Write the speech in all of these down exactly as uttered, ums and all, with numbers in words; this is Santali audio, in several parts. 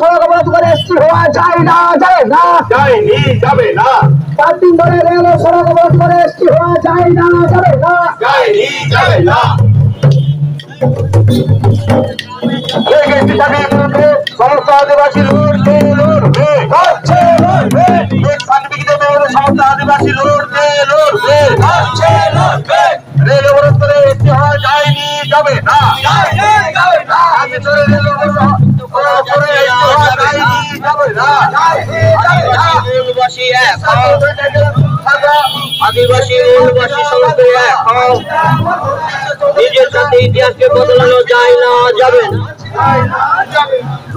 সড়ক অবরোধ করে এসটি হওয়া যায় না, যাবে না। যায়নি, যাবে না। পাঁচ দিন ধরে রেল ও সড়ক অবরোধ করে এসটি হওয়া যায় না, যাবে না। যায়নি, যাবে না। এই এসটি দাবির বিরুদ্ধে সমস্ত আদিবাসী লড়বে, লড়বে। লড়ছে, লড়বে। এই সার্টিফিকেটের বিরুদ্ধে সমস্ত আদিবাসী লড়বে, লড়বে। লড়ছে, লড়বে। রেল অবরোধ করে এসটি হওয়া যায়নি, যাবে না। যায়নি, যাবে না। আর ভিতরে রেল অবরোধ করে এসটি হওয়া যায়নি, যাবে না। যায়নি, যাবে না। আদিবাসী মূলবাসী এক হও। আদিবাসী মূলবাসী সমস্ত এক হও। নিজের সাথে ইতিহাসকে বদলানো যায় না, যাবে না।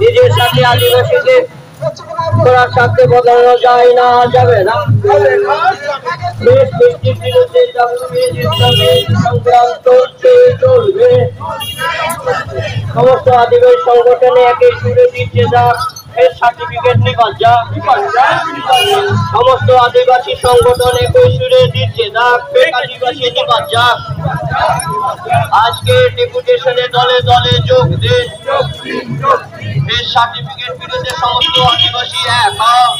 নিজের সাথে আদিবাসীকে করার সাথে বদলানো যায় না, যাবে না। দেশ দেশটির বিরুদ্ধে জাতীয় সংগ্রাম চলছে, চলবে। সমস্ত আদিবাসী সংগঠনে একই সুরে দিচ্ছে যাক, ফের সার্টিফিকেট নিপাত যাক। সমস্ত আদিবাসী সংগঠন একই সুরে দিচ্ছে যাক, ফের আদিবাসী নিপাত যাক। আজকে ডেপুটেশনে দলে দলে যোগ দিন। এই সার্টিফিকেট বিরুদ্ধে সমস্ত আদিবাসী এক হও।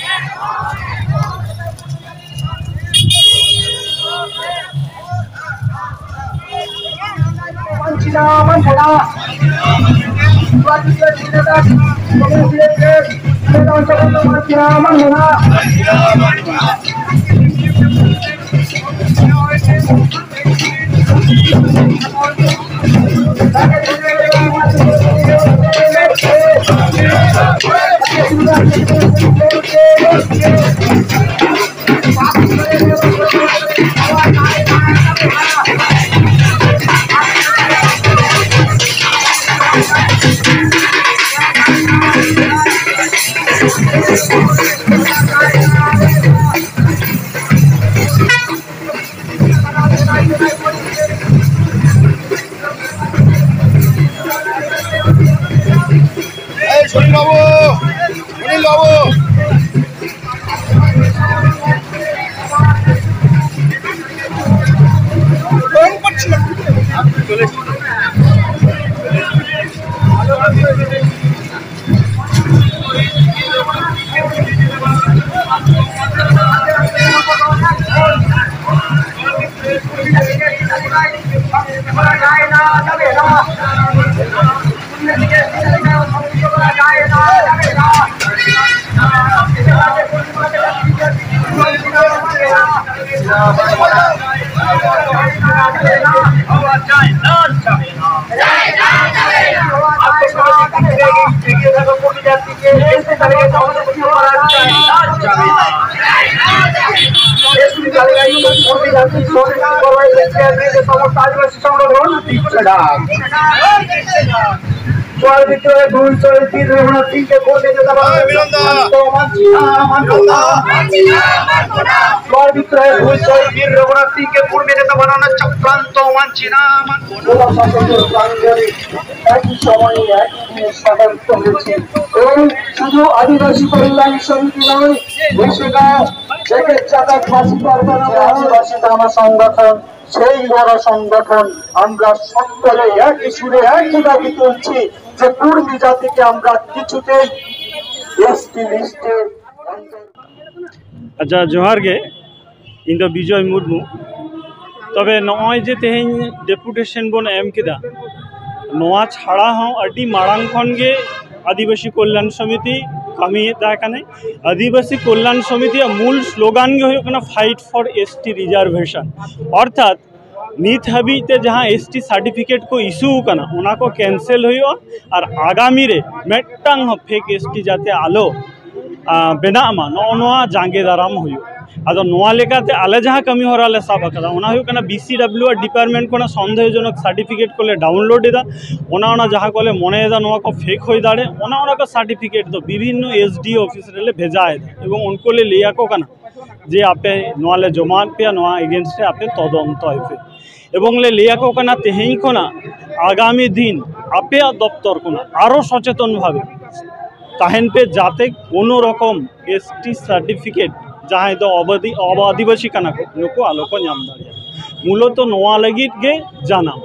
এই সুনীল বাবু, সুনীল বাবু। চর ভিতরে ভুল চরিত্র রঘুনাথ সিংকে ভোট দিতে দেওয়া হবে। চক্রান্ত মানছি না, মানব না। চর ভিতরে ভুল চরিত্র রঘুনাথ সিংকে ভোট দিতে দেওয়া হবে। চক্রান্ত মানছি না, মানব না। জেলা শাসকের প্রাঙ্গণে একই সময়ে একই দিনে সমাবেত হয়েছে এবং শুধু আদিবাসী কল্যাণ সমিতি নয়, ঘোষেগাঁও, জেকের চাঁদা, খাসি পারগানা, আদিবাসী গণ সংগঠন, সেই বড় সংগঠন, আমরা সকলে একই সুরে একই দাবি তুলছি যে কুর্মী জাতিকে আমরা কিছুতেই এসটি লিস্টে অন্তর্ভুক্ত। ᱟᱪᱪᱷᱟ, ᱡᱚᱦᱟᱨ ᱜᱮ᱾ ᱤᱧ ᱫᱚ ᱵᱤᱡᱚᱭ ᱢᱩᱨᱢᱩ᱾ ᱛᱚᱵᱮ ᱱᱚᱜᱼᱚᱭ ᱡᱮ ᱛᱮᱦᱮᱧ ᱰᱮᱯᱩᱴᱮᱥᱚᱱ ᱵᱚᱱ ᱮᱢ ᱠᱮᱫᱟ, ᱱᱚᱣᱟ ᱪᱷᱟᱲᱟ ᱦᱚᱸ ᱟᱹᱰᱤ ᱢᱟᱲᱟᱝ ᱠᱷᱚᱱ ᱜᱮ ᱟᱹᱫᱤᱵᱟᱹᱥᱤ ᱠᱚᱞᱭᱟᱱ ᱥᱚᱢᱤᱛᱤ ᱠᱟᱹᱢᱤᱭᱮᱫ ᱛᱟᱦᱮᱸ ᱠᱟᱱᱟᱭ᱾ ᱟᱹᱫᱤᱵᱟᱹᱥᱤ ᱠᱚᱞᱭᱟᱱ ᱥᱚᱢᱤᱛᱤᱭᱟᱜ ᱢᱩᱞ ᱥᱞᱳᱜᱟᱱ ᱜᱮ ᱦᱩᱭᱩᱜ ᱠᱟᱱᱟ Fight for S T Reservation, ᱚᱨᱛᱷᱟᱛ ᱱᱤᱛ ᱦᱟᱹᱵᱤᱡ ᱛᱮ ᱡᱟᱦᱟᱸ S T certificate ᱠᱚ issue ᱟᱠᱟᱱᱟ, ᱚᱱᱟ ᱠᱚ cancel ᱦᱩᱭᱩᱜᱼᱟ ᱟᱨ ᱟᱜᱟᱢᱤ ᱨᱮ ᱢᱤᱫᱴᱟᱝ ᱦᱚᱸ fake S T ᱡᱟᱛᱮ ᱟᱞᱚ, ᱟ, ᱵᱮᱱᱟᱜ ᱢᱟ, ᱱᱚᱜᱼᱚ ᱱᱚᱣᱟ ᱡᱟᱸᱜᱮ ᱫᱟᱨᱟᱢ ᱦᱩᱭᱩᱜᱼᱟ᱾ ᱟᱫᱚ ᱱᱚᱣᱟ ᱞᱮᱠᱟᱛᱮ ᱟᱞᱮ ᱡᱟᱦᱟᱸ ᱠᱟᱹᱢᱤ ᱦᱚᱨᱟ ᱞᱮ ᱥᱟᱵ ᱟᱠᱟᱫᱟ, ᱚᱱᱟ ᱦᱩᱭᱩᱜ ᱠᱟᱱᱟ B C W R department ᱠᱷᱚᱱᱟᱜ ᱥᱚᱱᱫᱮᱦᱚᱡᱚᱱᱚᱠ certificate ᱠᱚᱞᱮ download ᱮᱫᱟ᱾ ᱚᱱᱟ, ᱚᱱᱟ ᱡᱟᱦᱟᱸ ᱠᱚᱞᱮ ᱢᱚᱱᱮᱭᱮᱫᱟ ᱱᱚᱣᱟ ᱠᱚ fake ᱦᱩᱭ ᱫᱟᱲᱮᱭᱟᱜᱼᱟ, ᱚᱱᱟ, ᱚᱱᱟ ᱠᱚ certificate ᱫᱚ ᱵᱤᱵᱷᱤᱱᱱᱚ S D O office ᱨᱮᱞᱮ ᱵᱷᱮᱡᱟᱭᱮᱫᱟ ᱮᱵᱚᱝ ᱩᱱᱠᱩ ᱞᱮ ᱞᱟᱹᱭ ᱟᱠᱚ ᱠᱟᱱᱟ ᱡᱮ ᱟᱯᱮ ᱱᱚᱣᱟ ᱞᱮ ᱡᱚᱢᱟᱣᱟᱫ ᱯᱮᱭᱟ, ᱱᱚᱣᱟ against ᱨᱮ ᱟᱯᱮ ᱛᱚᱫᱚᱱᱛᱚᱭ ᱯᱮ᱾ ᱮᱵᱚᱝ ᱞᱮ ᱞᱟᱹᱭ ᱟᱠᱚ ᱠᱟᱱᱟ ᱛᱮᱦᱮᱧ ᱠᱷᱚᱱᱟᱜ ᱟᱜᱟᱢᱤ ᱫᱤᱱ ᱟᱯᱮᱭᱟᱜ ᱫᱚᱯᱛᱚᱨ ᱠᱷᱚᱱᱟᱜ ᱟᱨᱚ ᱥᱚᱪᱮᱛᱚᱱ ᱵᱷᱟᱵᱮ ᱛᱟᱦᱮᱱ ᱯᱮ, ᱡᱟᱛᱮ ᱠᱳᱱᱳ ᱨᱚᱠᱚᱢ S T certificate ᱡᱟᱦᱟᱸᱭ ᱫᱚ ᱚᱵᱟᱫᱤ-, ᱚᱵᱟᱫᱤᱵᱟᱹᱥᱤ ᱠᱟᱱᱟ ᱠᱚ, ᱱᱩᱠᱩ ᱟᱞᱚ ᱠᱚ ᱧᱟᱢ ᱫᱟᱲᱮᱭᱟᱜᱼᱟ᱾ ᱢᱩᱞᱚᱛᱚ ᱱᱚᱣᱟ ᱞᱟᱹᱜᱤᱫ ᱜᱮ ᱡᱟᱱᱟᱢ᱾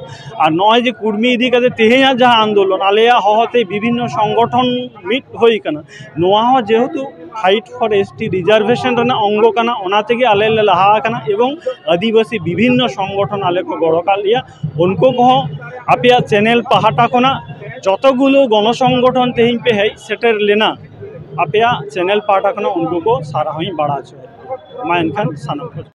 ᱟᱨ ᱱᱚᱜᱼᱚᱭ ᱡᱮ ᱠᱩᱲᱢᱤ ᱤᱫᱤ ᱠᱟᱛᱮ ᱛᱮᱦᱮᱧᱟᱜ ᱡᱟᱦᱟᱸ ᱟᱱᱫᱳᱞᱚᱱ, ᱟᱞᱮᱭᱟᱜ ᱦᱚᱦᱚᱛᱮ ᱵᱤᱵᱷᱤᱱᱱᱚ ᱥᱚᱝᱜᱚᱴᱷᱚᱱ ᱢᱤᱫ ᱦᱩᱭ ᱠᱟᱱᱟ, ᱱᱚᱣᱟ ᱦᱚᱸ ᱡᱮᱦᱮᱛᱩ Fight for S T reservation ᱨᱮᱱᱟᱜ ᱚᱝᱜᱚ ᱠᱟᱱᱟ, ᱚᱱᱟ ᱛᱮᱜᱮ ᱟᱞᱮ ᱞᱮ ᱞᱟᱦᱟ ᱟᱠᱟᱱᱟ᱾ ᱮᱵᱚᱝ ᱟᱹᱫᱤᱵᱟᱹᱥᱤ ᱵᱤᱵᱷᱤᱱᱱᱚ ᱥᱚᱝᱜᱚᱴᱷᱚᱱ ᱟᱞᱮ ᱠᱚ ᱜᱚᱲᱚ ᱠᱟᱜ ᱞᱮᱭᱟ᱾ ᱩᱱᱠᱩ ᱠᱚᱦᱚᱸ ᱟᱯᱮᱭᱟᱜ ᱪᱮᱱᱮᱞ ᱯᱟᱦᱴᱟ ᱠᱷᱚᱱᱟᱜ ᱡᱚᱛᱚ ᱜᱩᱞᱳ ᱜᱚᱱᱚ ᱥᱚᱝᱜᱚᱴᱷᱚᱱ ᱛᱮᱦᱮᱧ ᱯᱮ ᱦᱮᱡ ᱥᱮᱴᱮᱨ ᱞᱮᱱᱟ, ᱟᱯᱮᱭᱟᱜ ᱪᱮᱱᱮᱞ ᱯᱟᱦᱴᱟ ᱠᱷᱚᱱᱟᱜ ᱩᱱᱠᱩ ᱠᱚ ᱥᱟᱨᱦᱟᱣ ᱤᱧ ᱵᱟᱲᱟ ᱦᱚᱪᱚᱭᱮᱫ ᱠᱚᱣᱟ᱾ ᱢᱟ ᱮᱱᱠᱷᱟᱱ ᱥᱟᱱᱟᱢ ᱠᱚ